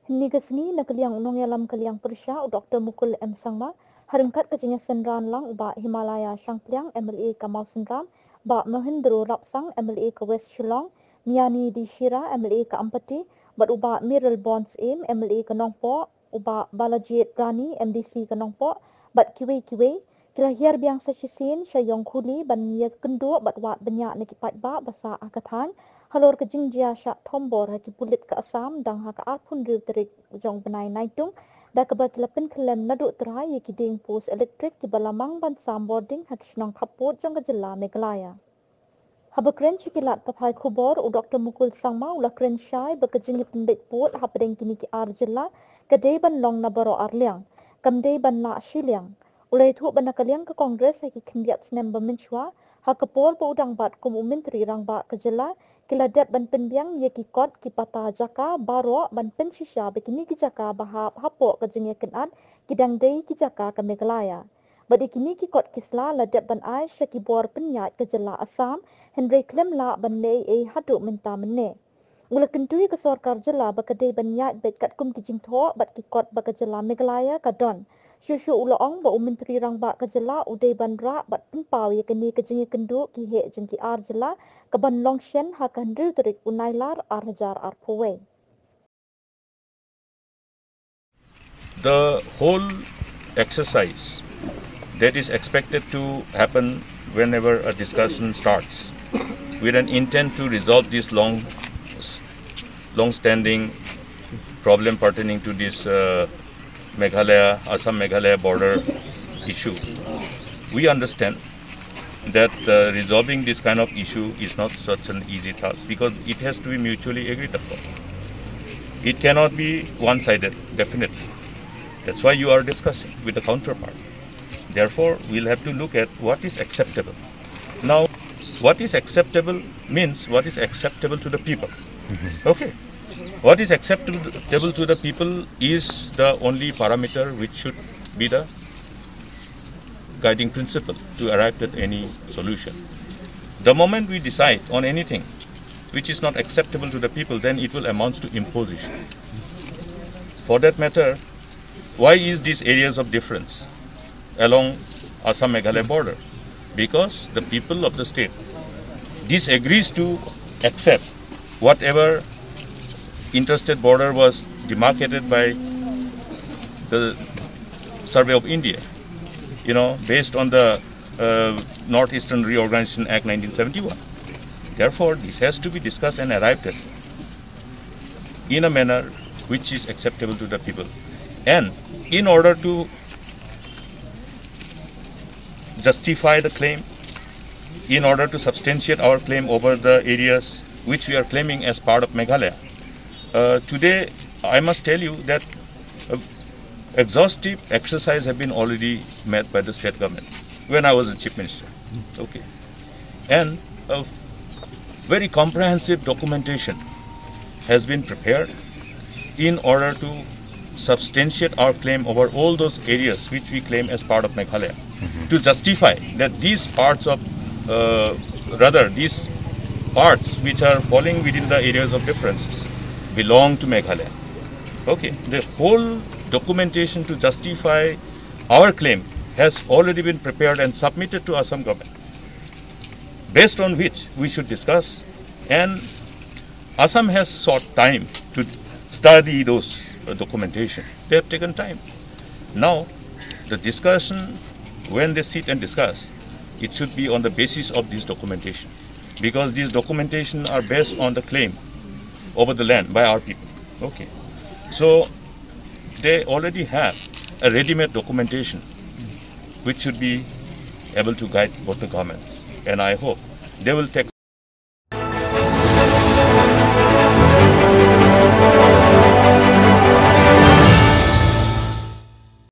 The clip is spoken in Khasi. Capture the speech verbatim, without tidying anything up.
Hynne ka sngi na ka liang u nongïalam ka liang pyrshah u Doktor Mukul M Sangma, ha ryngkat ka jingïasynran lang u Bah Himalaya Shangpliang, M L A ka Mawsynram, Bah Mahendra Rapsang, M L A ka West Shillong, Miani D Shira, M L A ka Ampati, bad u Bah Mayralborn Syiem, M L A ka Nongpoh, u Bah Balajied Rani, M D C ka Nongpoh, bad kiwei kiwei, ki la hiar biang sa shisien sha Ïongkhuli ban ïakynduh bad wad bniah na ki paidbah ba sah ha ka thaiñ halor ka jingjia shah thombor ha ki pulit ka Assam dang ha ka arphew hynriew tarik jong u bnai Naitung, da kaba ki la pynkhyllem naduh trai ïa ki dieng post elektrik kiba la mang ban sam bording ha ki shnong khappud jong ka jylla Meghalaya. Haba kren sha ki lad pathai khubor, u Doktor Mukul Sangma u la kren shai ba ka jingïapynbeit pud hapdeng kine ki ar jylla ka dei ban long na baroh ar liang, kam dei ban lah shi liang. U la ïathuh ba na ka liang ka Congress ha ki khyndiat snem ba mynshuwa, ha ka por ba u dang bat kum u Myntri Rangbah ka jylla, ki la dep ban pynbiang ïa ki kot ki pata jaka baroh ban pynshisha ba kine ki jaka ba hap hapoh ka jingïakynad ki dang dei ki jaka ka Meghalaya. Bad ïa kine ki kot ki sla la dep ban ai sha ki bor pynïaid ka jylla Assam, hynrei khlem lah ban leh ei ei haduh mynta mynne. U la kyntu ïa ka sorkar jylla ba ka dei ban ïaid beit katkum ki jingthoh bad ki kot ba ka jylla Meghalaya ka don. Shuh shuh u la ong ba u Myntri Rangbah ka jylla u dei ban rah bad pynpaw ïa kane ka jingïakynduh ki heh jong ki ar jylla, kaban long shen ha ka hynriew tarik u Nailar ar hajar arphew wei. The whole exercise that is expected to happen whenever a discussion starts with an intent to resolve this long, long-standing problem pertaining to this, uh, Meghalaya, Assam Meghalaya border issue. We understand that, uh, resolving this kind of issue is not such an easy task because it has to be mutually agreed upon. It cannot be one-sided, definitely. That's why you are discussing with the counterpart. Therefore, we'll have to look at what is acceptable. Now, what is acceptable means what is acceptable to the people. Okay. What is acceptable to the people is the only parameter which should be the guiding principle to arrive at any solution. The moment we decide on anything which is not acceptable to the people, then it will amount to imposition. For that matter, why is these areas of difference along Assam Meghalaya border? Because the people of the state disagrees to accept whatever interstate border was demarcated by the Survey of India, you know, based on the, uh, Northeastern Reorganization Act nineteen seventy-one. Therefore, this has to be discussed and arrived at in a manner which is acceptable to the people. And in order to justify the claim, in order to substantiate our claim over the areas which we are claiming as part of Meghalaya, uh, today I must tell you that, uh, exhaustive exercise have been already made by the state government when I was the chief minister. Okay. And a very comprehensive documentation has been prepared in order to substantiate our claim over all those areas which we claim as part of Meghalaya, to justify that these parts of, uh, rather, these parts which are falling within the areas of differences belong to Meghalaya. Okay, the whole documentation to justify our claim has already been prepared and submitted to Assam government, based on which we should discuss. And Assam has sought time to study those, uh, documentation. They have taken time. Now, the discussion, when they sit and discuss, it should be on the basis of this documentation, because these documentation are based on the claim over the land by our people. Okay. So they already have a ready-made documentation which should be able to guide both the governments. And I hope they will take